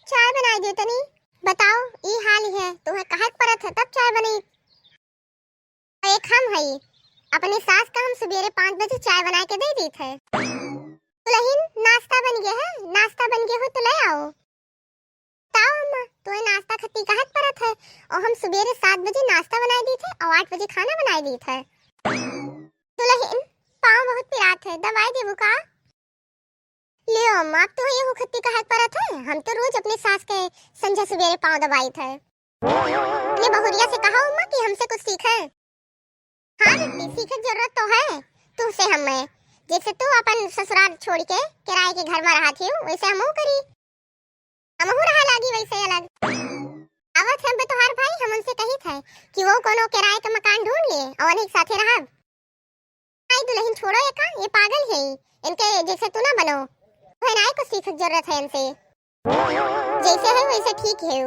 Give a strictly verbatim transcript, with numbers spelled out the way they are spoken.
चाय बनाई दे तनी। बताओ, ई हाल है, तुहें कहे के परत है तब चाय बनी। एक हम हई, अपनी सास का हम सुबेरे पाँच बजे चाय बनाए के दे दीत है। दुलहिन, नाश्ता बन गया है, नाश्ता बन गया हो तो ले आओ। ताओ अम्मा, तुहें नाश्ता खत्ती कहे के परत है, और हम सुबेरे सात बजे नाश्ता बनाए दीत है और आठ बजे खाना बनाए दीत है। दुलहिन, पाँव बहुत पिरात है, दवाई देबू का? लियो अम्मा, अब तुहें यहू खत्ती कहे के परत है, हम तो रोज अपनी सास के संझा सुबेरे पाँव दबाइत है। अपने बहुरिया से कहा अम्मा कि हमसे कुछ सीखे। हाँ बेटी, सीखे के जरूरत तो है तुहसे हमें। जैसे तू अपन ससुराल छोड़ के किराए के घर में रहत हियो, वैसे हमहू करी। हमहू रहा लागी वैसे अलग। आवत हम तोहार भाई, हम उनसे कहित है कि वो कोनो किराए का मकान ढूंढ ले और उन्हीं के साथे रहब। आई दुलहिन, छोड़ो एका, ये पागल है, इनके जैसे तू ना बनो। तुहें नाई कुछ सीखे के जरूरत है इनसे, जैसे है वैसे ठीक है।